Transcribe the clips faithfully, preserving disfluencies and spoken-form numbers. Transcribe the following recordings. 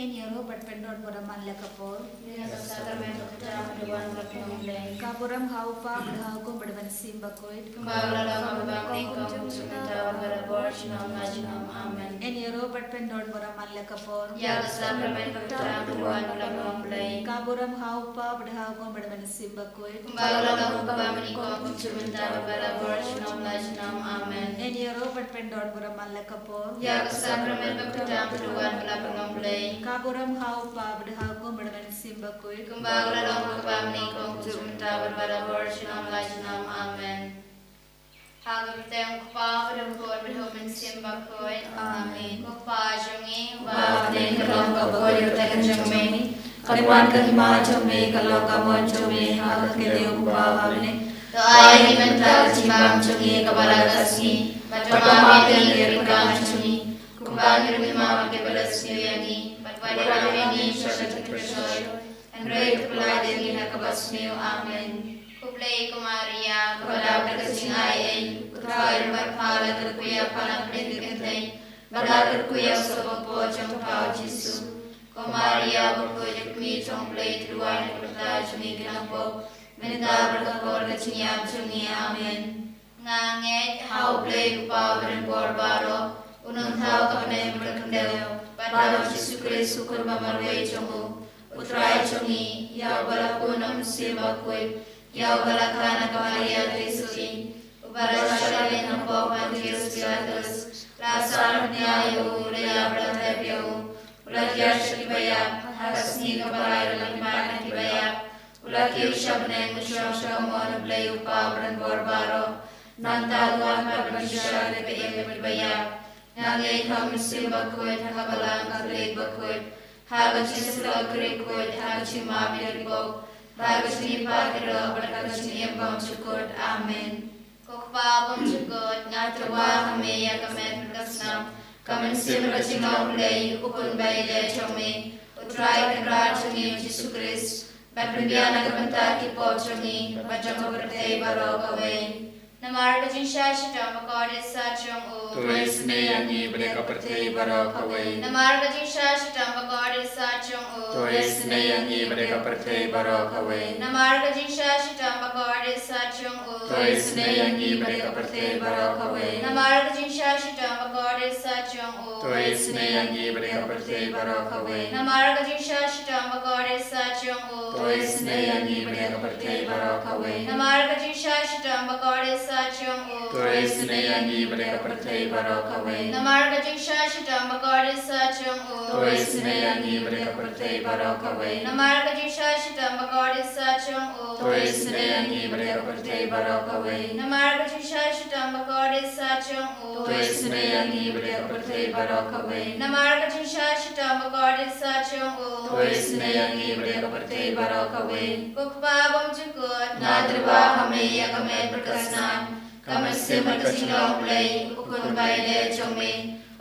Ïaroh bad pyndon bad man la ka por. Ïa ka sakramen ka baptisma bad wan bad ka long Blei. Ka burom ha u Kpa bad ha u Khun bad ha u Mynsiem Bakhuid. Kumba la long ha kaba mynnyngkong, kumjuh mynta bad barabor, junom la junom. Amen. Ïaroh bad pyndon bad man la ka por. Ïa ka sakramen ka baptisma bad wan bad ka long Blei. Ka burom ha u Kpa bad ha u Khun bad ha u Mynsiem Bakhuid. Kumba la long ha kaba mynnyngkong, kumjuh mynta bad barabor, junom la junom. Amen. Ïaroh bad pyndon bad man la ka por. Ïa ka sakramen ka baptisma bad wan bad ka long Blei. Ka burom ha u Kpa bad ha u Khun bad ha u Mynsiem Bakhuid. Kumba la long ha kaba mynnyngkong, kumjuh mynta bad barabor, junom la junom. Amen. Ha ka kyrteng u Kpa bad u Khun bad ha u Mynsiem Bakhuid. Amen. Ko Kpa jong ngi, uba ha bneng, ka long ka bor ïa ka kyrteng jong me. Kan wan ka hima jong me, kan long ka mon jong me ha ka khyndew kumba ha bneng. To ai ïa ngi mynta ka jingbam jong ngi kaba la ka sngi. Bad to map ïa ngi ki ryngkang jong ngi, kumba ngi ruh ngi map ïa kiba la sniew ïa ngi. Bad wat ïalam ïa ngi sha ka jingpyrshoi, hynrei to pynlait ïa ngi na kaba sniew. Amen. Khublei ko Maria, kaba dap da ka jingaiei, u Trai u don bad pha. La kyrkhu ïa pha na pdeng ki kynthei, bad la kyrkhu ïa u sawdong jong pha u Jisu. Ko Maria bakhuid, ka kmie jong u Blei, to duwai ïa ngi ki nongpop, mynta bad ha ka por ka jingïap jong ngi. Amen. Nga ngeit ha u Blei u Kpa uba don bor baroh, u nongthaw ka bneng bad ka khyndew, bad ha u Jisu Khrist u Khun ba marwei jong u, u Trai jong ngi, ïa uba la pun ha u Mynsiem Bakhuid, ïa uba la kha na ka Maria Theisotti, uba la shah ïa ki nongpop, Pontius Pilatus, la sah, la hynñiaw ïa u, la ïap, la tep ïa u, u la jia sha kiba ïap, ha ka sngi kaba lai u la leit pat na kiba ïap, u la kiew sha bneng, u shong sha kamon u Blei u Kpa uba don bor baroh. Nangta un wan pat ban shisha ïa kiba im bad kiba ïap. Nga ngeit ha u Mynsiem Bakhuid, ha ka Balang Katholik bakhuid, ha ka jingïasyllok bakhuid, ha ka jingmap ïa ki pop, ha ka jingïapher baroh, bad ha ka jingim bymjukut. Amen. Ko Kpa bymjukut, nga tyrwa ha me ïa ka met bad ka snam, ka mynsiem bad ka jinglong Blei, u Khun ba ïeit jong me, u Trai Kynrad jong ngi u Jisu Khrist, ban pynbiang na ka bynta ki pop jong ngi bad jong ka pyrthei baroh kawei. Namar ka jingshah shitom bakordit sah jong u, to isynei ïa ngi bad ïa ka pyrthei baroh kawei. Namar ka jingshah shitom bakordit sah jong u, to isynei ïa ngi bad ïa ka pyrthei baroh kawei. Namar ka jingshah shitom bakordit sah jong u, to isynei ïa ngi bad ïa ka pyrthei baroh kawei. Namar ka jingshah shitom bakordit sah jong u, to isynei ïa ngi bad ïa ka pyrthei baroh kawei. Namar ka jingshah shitom bakordit sah jong u, to isynei ïa ngi bad ïa ka pyrthei baroh kawei. Namar ka jingshah shitom bakordit sah jong u, to isynei ïa ngi bad ïa ka pyrthei baroh kawei. Namar ka jingshah shitom bakordit sah jong u, to isynei ïa ngi bad ïa ka pyrthei baroh kawei. Namar ka jingshah shitom bakordit sah jong u, to isynei ïa ngi bad ïa ka pyrthei baroh kawei. Namar ka jingshah shitom bakordit sah jong u, to isynei ïa ngi bad ïa ka pyrthei baroh kawei. Namar ka jingshah shitom bakordit sah jong u, to isynei ïa ngi bad ïa ka pyrthei baroh kawei. Ko Kpa bymjukut, nga tyrwa ha me ïa ka met bad ka snam, ka mynsiem bad ka jinglong Blei, u Khun ba ïeit jong me,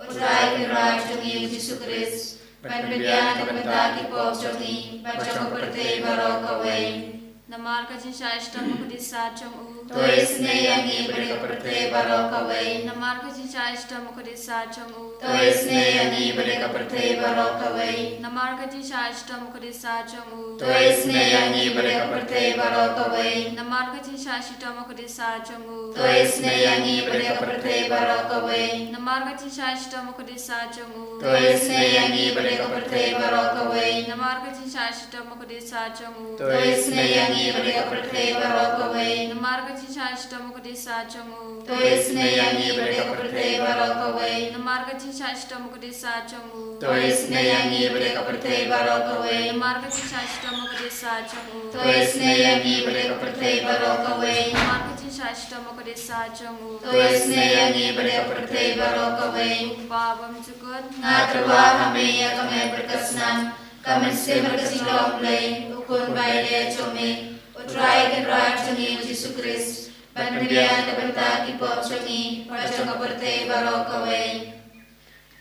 u Trai Kynrad jong ngi u Jisu Khrist, ban pynbiang na ka bynta ki pop jong ngi bad jong ka pyrthei baroh kawei. Namar ka jingshah shitom bakordit sah jong u, to isynei ïa ngi bad ïa ka pyrthei baroh kawei. Namar ka jingshah shitom bakordit sah jong u, to isynei ïa ngi bad ïa ka pyrthei baroh kawei. Namar ka jingshah shitom bakordit sah jong u, to isynei ïa ngi bad ïa ka pyrthei baroh kawei. Namar ka jingshah shitom bakordit sah jong u, to isynei ïa ngi bad ïa ka pyrthei baroh kawei. Namar ka jingshah shitom bakordit sah jong u, to isynei ïa ngi bad ïa ka pyrthei baroh kawei. Namar ka jingshah shitom bakordit sah jong u, to isynei ïa ngi bad ïa ka pyrthei baroh kawei. Namar ka jingshah shitom bakordit sah jong u, to isynei ïa ngi bad ïa ka pyrthei baroh kawei. Namar ka jingshah shitom bakordit sah jong u, to isynei ïa ngi bad ïa ka pyrthei baroh kawei. Namar ka jingshah shitom bakordit sah jong u, to isynei ïa ngi bad ïa ka pyrthei baroh kawei. Namar ka jingshah shitom bakordit sah jong u, to isynei ïa ngi bad ïa ka pyrthei baroh kawei. Ko Kpa bymjukut, nga tyrwa ha me ïa ka met bad ka snam, ka mynsiem bad ka jinglong Blei, u Khun ba ïeit jong me, u Trai Kynrad jong ngi u Jisu Khrist, ban pynbiang na ka bynta ki pop jong ngi bad jong ka pyrthei baroh kawei.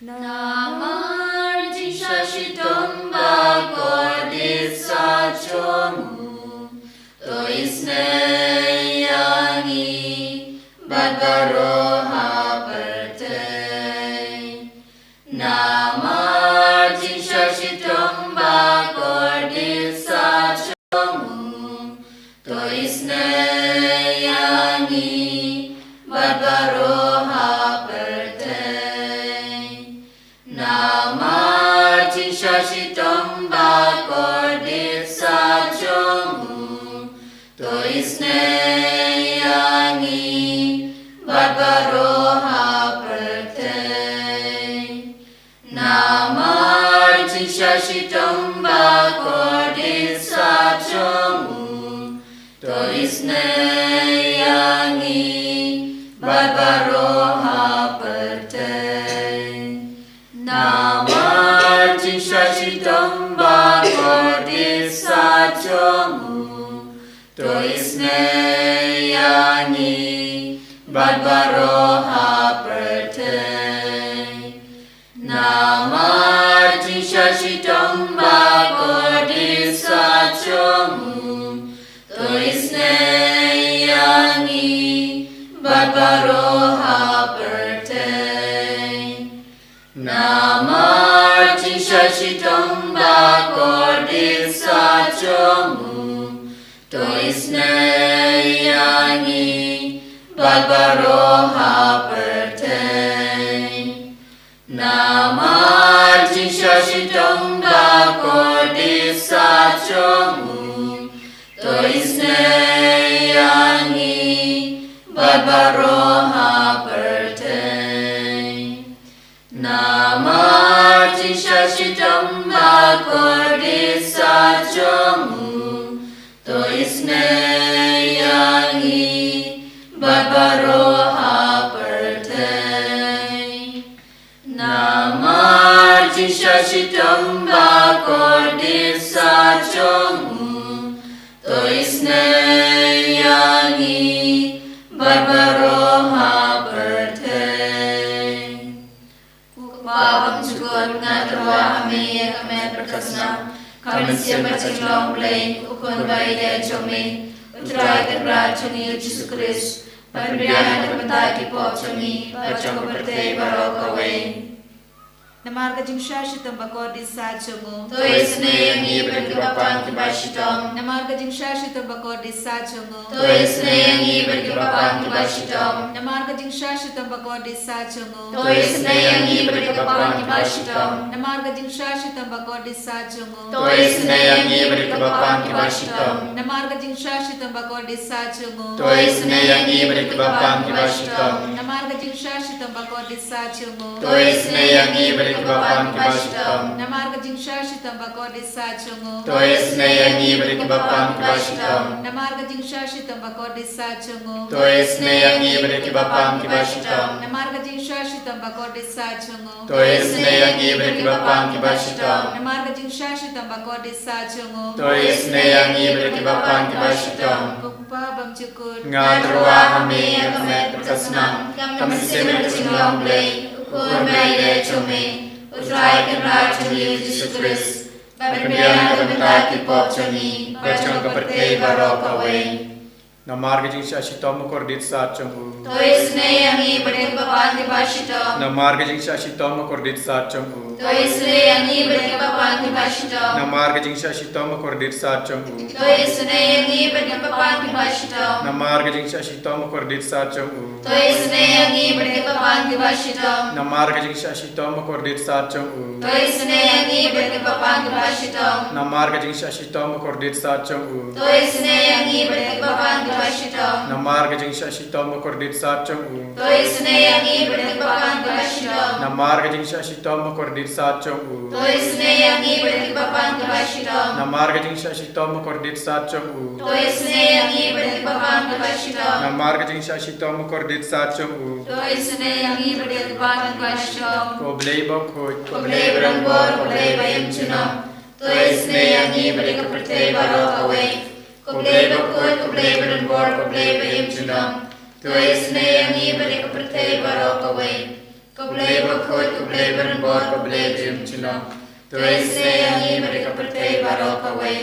Namar jingshah shitom bakordit sah jong u, to isynei ïa ngi bad baroh ha pyrthei. Namar jingshah shitom To isynei ïa ngi bad baroh ha pyrthei. Namar jingshah shitom bakordit sah jong u, to isynei ïa ngi bad baroh ha pyrthei. Namar jingshah shitom bakordit sah jong u, to isynei ïa ngi bad baroh ha pyrthei. Namar jingshah shitom bakordit sah jong u, to isynei ïa ngi bad baroh ha pyrthei. Namar jingshah shitom bakordit sah jong u, to isynei ïa ngi bad baroh ha pyrthei. Namar jingshah shitom bakordit sah jong u, to isynei ïa ngi bad baroh ha pyrthei. Namar jingshah shitom bakordit sah jong u, to isynei ïa ngi bad baroh ha pyrthei. Namar jingshah shitom bakordit sah jong u, to isynei ïa ngi bad baroh ha pyrthei. Namar jingshah shitom bakordit sah jong u, to isynei ïa ngi bad baroh ha pyrthei. Ko Kpa bymjukut, nga tyrwa ha me ïa ka met bad ka snam, ka mynsiem bad ka jinglong Blei, U Khun ba ïeit jong me, U Trai Kynrad jong ngi U Jisu Khrist, ban pynbiang ïa ka bynta ki pop jong ngi bad jong ka pyrthei baroh kawei. Namar ka jingshah shitom bakordit sah jong u, to isynei ïa ngi bad kiba pang kiba shitom. Namar ka jingshah shitom bakordit sah jong u, to isynei ïa ngi bad kiba pang kiba shitom. Namar ka jingshah shitom bakordit sah jong u, to isynei ïa ngi bad kiba pang kiba shitom. Namar ka jingshah shitom bakordit sah jong u, to isynei ïa ngi bad kiba pang kiba shitom. Namar ka jingshah shitom bakordit sah jong u, to isynei ïa ngi bad kiba pang kiba shitom. Namar ka jingshah shitom bakordit sah jong u, to isynei ïa ngi bad kiba pang kiba shitom. Namar ka jingshah shitom bakordit sah jong u, to isynei ïa ngi bad kiba pang kiba shitom. Namar ka jingshah shitom bakordit sah jong u, to isynei ïa ngi bad kiba pang kiba shitom. Namar ka jingshah shitom bakordit sah jong u, to isynei ïa ngi bad kiba pang kiba shitom. Namar ka jingshah shitom bakordit sah jong u, to isynei ïa ngi bad kiba pang kiba shitom. Ko Kpa bymjukut, nga tyrwa ha me ïa ka met bad ka snam, ka mynsiem bad ka jinglong Blei, U Khun ba ïeit jong me, U Trai Kynrad jong ngi U Jisu Khrist, ban pynbiang ïa ka bynta ki pop jong ngi bad jong ka pyrthei baroh kawei. Namar ka jingshah shitom bakordit sah jong u, to isynei ïa ngi bad kiba pang kiba shitom. Namar ka jingshah shitom bakordit sah jong u, to isynei ïa ngi bad kiba pang kiba shitom. Namar ka jingshah shitom bakordit sah jong u, to isynei ïa ngi bad kiba pang kiba shitom. Namar ka jingshah shitom bakordit sah jong u, to isynei ïa ngi bad kiba pang kiba shitom. Namar ka jingshah shitom bakordit sah jong u, to isynei ïa ngi bad kiba pang kiba shitom. Namar ka jingshah shitom bakordit sah jong u, to isynei ïa ngi bad kiba pang kiba shitom. Namar ka jingshah shitom bakordit sah jong u, to isynei ïa ngi bad kiba pang kiba shitom. Namar ka jingshah shitom bakordit sah jong u, to isynei ïa ngi bad kiba pang kiba shitom. Namar ka jingshah shitom bakordit sah jong u, to isynei ïa ngi bad kiba pang kiba shitom. Namar ka jingshah shitom bakordit sah jong u, to isynei ïa ngi bad kiba pang kiba shitom. Ko Blei bakhuid, ko Blei badonbor, ko Blei ba im junom, to isynei ïa ngi bad ïa ka pyrthei baroh kawei. Ko Blei bakhuid, ko Blei badonbor, ko Blei ba im junom, to isynei ïa ngi bad ïa ka pyrthei baroh kawei. Ko Blei bakhuid, ko Blei badonbor, ko Blei ba im junom, to isynei ïa ngi bad ïa ka pyrthei baroh kawei.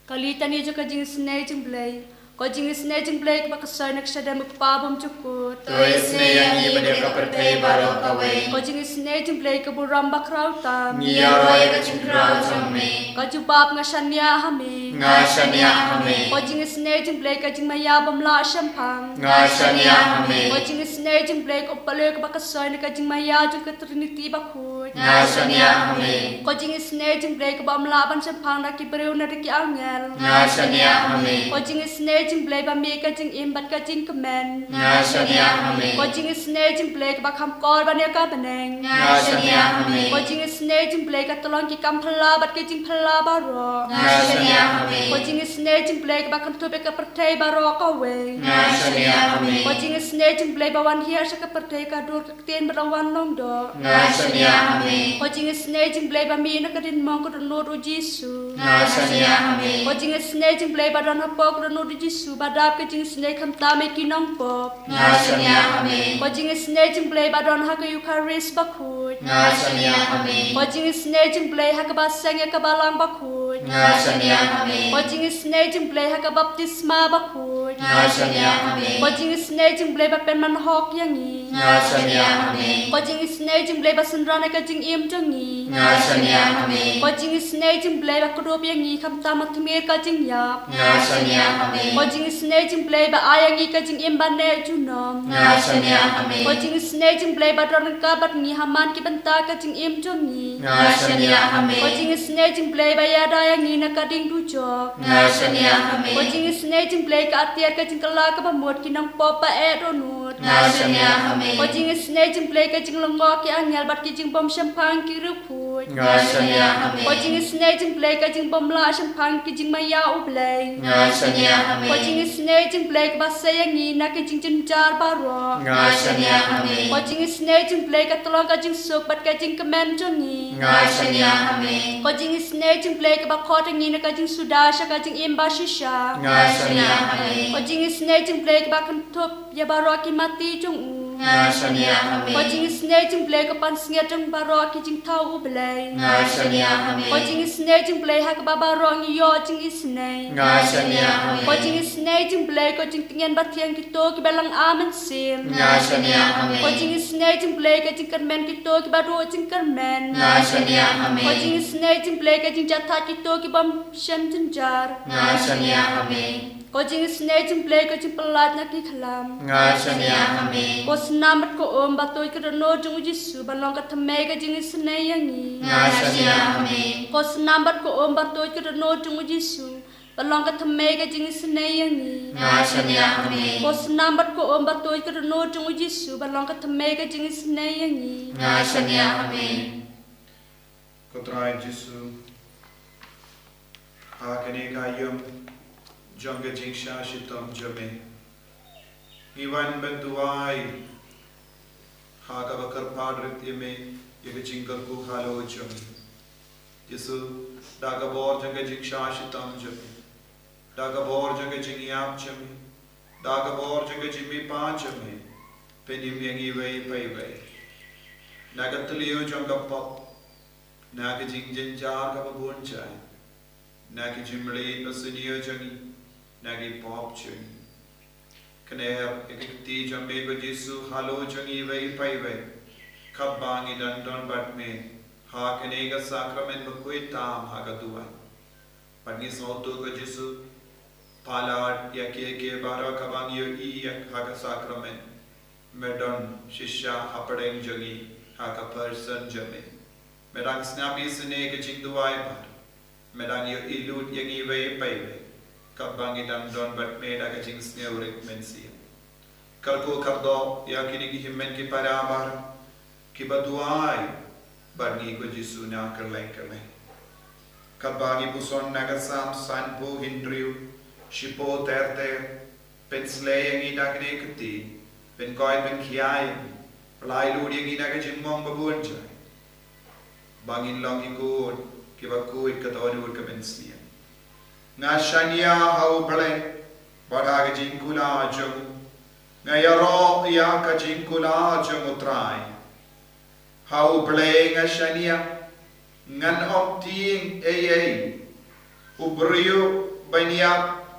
Ka litani jong ka jingisynei jong U Blei. Ko jingisynei jong U Blei kaba ka soi na ka shadem U Kpa bymjukut. To isynei ïa ngi bad ïa ka pyrthei baroh kawei. Ko jingisynei jong U Blei ka burom bakhraw tam. Ngi ïaroh ïa ka jingkhraw jong me. Ko jubab nga shaniah ha me. Nga shaniah ha me. Ko jingisynei jong U Blei ka jingmaïa bym lah shemphang. Nga shaniah ha me. Ko jingisynei jong U Blei ka palu kaba ka soi na ka jingmaïa jong ka Trinity bakhuid. Nga shaniah ha me. Ko jingisynei jong U Blei kaba ym lah ban shemphang da ki briew ne da ki angel. Nga shaniah ha me. Ko jingisynei jong U Blei ba mih ka jingim bad ka jingkmen. Nga shaniah ha me. Ko jingisynei jong U Blei kaba kham kor ban ïa ka bneng. Nga shaniah ha me. Ko jingisynei jong U Blei ka tyllong ki kam phylla bad ki jingphylla baroh. Nga shaniah ha me. Ko jingisynei jong U Blei kaba kynthup ïa ka pyrthei baroh kawei. Nga shaniah ha me. Ko jingisynei jong U Blei ba wan hiar sha ka pyrthei ka dur ka ktien bad la wan long doh. Nga shaniah ha me. Ko jingisynei jong U Blei ba mih na ka diengphna ka dohnud U Jisu. Nga shaniah ha me. Ko jingisynei jong U Blei ba don hapoh ka dohnud U Jisu ba dap ka jingisynei khamtam ïa ki nongpop. Nga shaniah ha me. Ko jingisynei jong U Blei ba don ha ka Eukharist bakhuid. Nga shaniah ha me. Ko jingisynei jong U Blei ha kaba seng ïa ka balang bakhuid. Nga shaniah ha me. Ko jingisynei jong U Blei ha ka baptisma bakhuid. Nga shaniah ha me. Ko jingisynei jong U Blei ba pynman hok ïa ngi. Nga shaniah ha me. Ko jingisynei jong U Blei ba synran ïa ka jingim jong ngi. Nga shaniah ha me. Ko jingisynei jong U Blei ba kdup ïa ngi khamtam ha tmier ka jingïap. Nga shaniah ha me. Ko jingisynei jong U Blei ba ai ïa ngi ka jingim ba neh junom. Nga shaniah ha me. Ko jingisynei jong U Blei ba don ryngkat bad ngi ha man ki bynta ka jingim jong ngi. Nga shaniah ha me. Ko jingisynei jong U Blei ba ïada ïa ngi na ka ding dujok. Nga shaniah ha me. Ko jingisynei jong U Blei ka atiar ka jingkylla kaba mut ki nongpop ba eh dohnud. Nga shaniah ha me. Ko jingisynei jong U Blei ka jinglyngngoh ki angel bad ki jingbymshemphang ki riewkhuid. Nga shaniah ha me. Ko jingisynei jong U Blei ka jingbymlah shemphang ki jingmaïa U Blei. Nga shaniah ha me. Ko jingisynei jong U Blei kaba sei ïa ngi na ki jingjynjar baroh. Nga shaniah ha me. Ko jingisynei jong U Blei ka tyllong ka jingsuk bad ka jingkmen jong ngi. Nga shaniah ha me. Ko jingisynei jong U Blei kaba khot ïa ngi na ka jingsuda sha ka jingim bashisha. Nga shaniah ha me. Ko jingisynei jong U Blei kaba kynthup ïa baroh ki mati jong u. Nga shaniah ha me. Ko jingisynei jong U Blei ka pansngiat jong baroh ki jingthaw U Blei. Nga shaniah ha me. Ko jingisynei jong U Blei ha kaba baroh ngi ïoh jingisynei. Nga shaniah ha me. Ko jingisynei jong U Blei ka jingtngen bathiang kito kiba lang ar mynsiem. Nga shaniah ha me. Ko jingisynei jong U Blei ka jingkyrmen kito kiba duh jingkyrmen. Nga shaniah ha me. Ko jingisynei jong U Blei ka jingjahthait kito kibym shem jynjar. Nga shaniah ha me. Ko jingisynei jong U Blei ka jingpyllait na ki khlam. Nga shaniah ha me. Ko snam bad ko um ba tuid ka dohnud jong U Jisu ban long ka thymmei ka jingisynei ïa ngi. Nga shaniah ha me. Ko snam bad ko um ba tuid ka dohnud jong U Jisu ban long ka thymmei ka jingisynei ïa ngi. Nga shaniah ha me. Ko snam bad ko um ba tuid ka dohnud jong U Jisu ban long ka thymmei ka jingisynei ïa ngi. Nga shaniah ha me. Ko Trai Jisu, ha kane ka aïom jong ka jingshah shitom jong me, ngi wan ban duwai ha kaba kyrpad rit ïa me ïa ka jingkyrkhu halor jong ngi. Jisu, da ka bor jong ka jingshah shitom jong me, da ka bor jong ka jingïap jong me, da ka bor jong ka jingmihpat jong me, pynim ïa ngi iwei pa iwei na ka thliew jong ka pop, na ka jingjynjar kaba bun jait, na ka jingmlien basniew jong ngi, na ki pop jong ngi. Kner ïa ka kti jong me ko Jisu halor jong ngi iwei pa iwei, katba ngi dang don bad me ha kane ka sakramen bakhuid tam ha ka duwan. Bad ngi sngewthuh ko Jisu, palat ïa kiei kiei baroh kaba ngi ïohi ha ka sakramen, me don shisha hapdeng jong ngi ha ka pyrshah jong me. Me dang sngap isynei ka jingduwai baroh, me dang ïohi lut ïa ngi iwei pa iwei katba ngi dang don bad me da ka jingsngewrit mynsiem. Kyrkhu kyrdoh ïa kine ki hynmen ki para baroh kiba duwai bad ngi ko Jisu na kylleng kylleng. Katba ngi puson na ka Salm sanphew hynriew, shiphew ter ter, pynslei ïa ngi da kane ka kti, pynkoit pynkhia ïa ngi, pynlait lut ïa ngi na ka jingmong ba bun jait, ba ngin long ki kut kiba khuid ka dohnud ka mynsiem. Nga shaniah ha U Blei bad ha ka jingkular jong u. Nga ïaroh ïa ka jingkular jong U Trai. Ha U Blei nga shaniah, ngan ym tieng ei ei. U briew ban ïap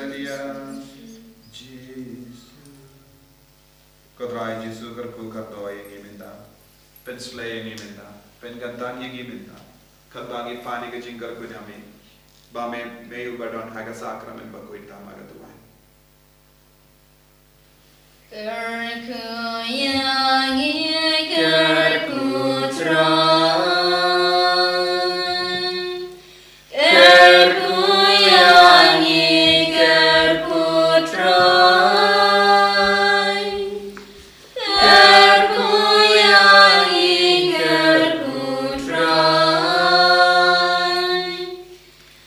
Haleluya. Jisu. Ko Trai Jisu, kyrkhu kyrdoh ïa ngi mynta. Pynshlei ïa ngi mynta. Pynkyntang ïa ngi mynta. Kyrdoh ngi pan ïa ka jingkyrkhu jong me. Ba me, me uba don ha ka sakramen bakhuid, tang ma ka duwai. Kyrkhu ïa ngi, kyrkhu Trai. Kyrkhu ïa ngi, kyrkhu Trai. Kyrkhu ïa ngi, kyrkhu Trai.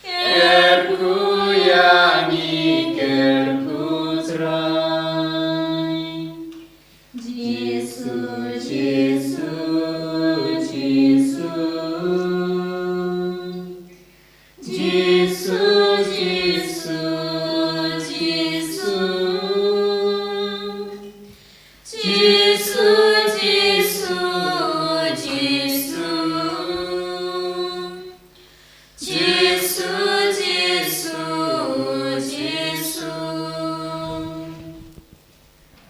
Kyrkhu ïa ngi, kyrkhu Trai. Jisu, Jisu, Jisu. Jisu, Jisu, Jisu. Jisu, Jisu, Jisu. Jisu, Jisu, Jisu.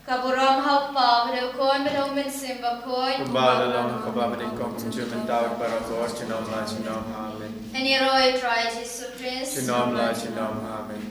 Ka burom ha u Kpa, bad ha u Khun, bad ha u Mynsiem Bakhuid. Kumba la long ha kaba bad nyngkong, kumjuh mynta bad baroh por, junom la junom. Amen. Ngin ïaroh ïa u Trai Jisu Khrist. Junom la junom. Amen.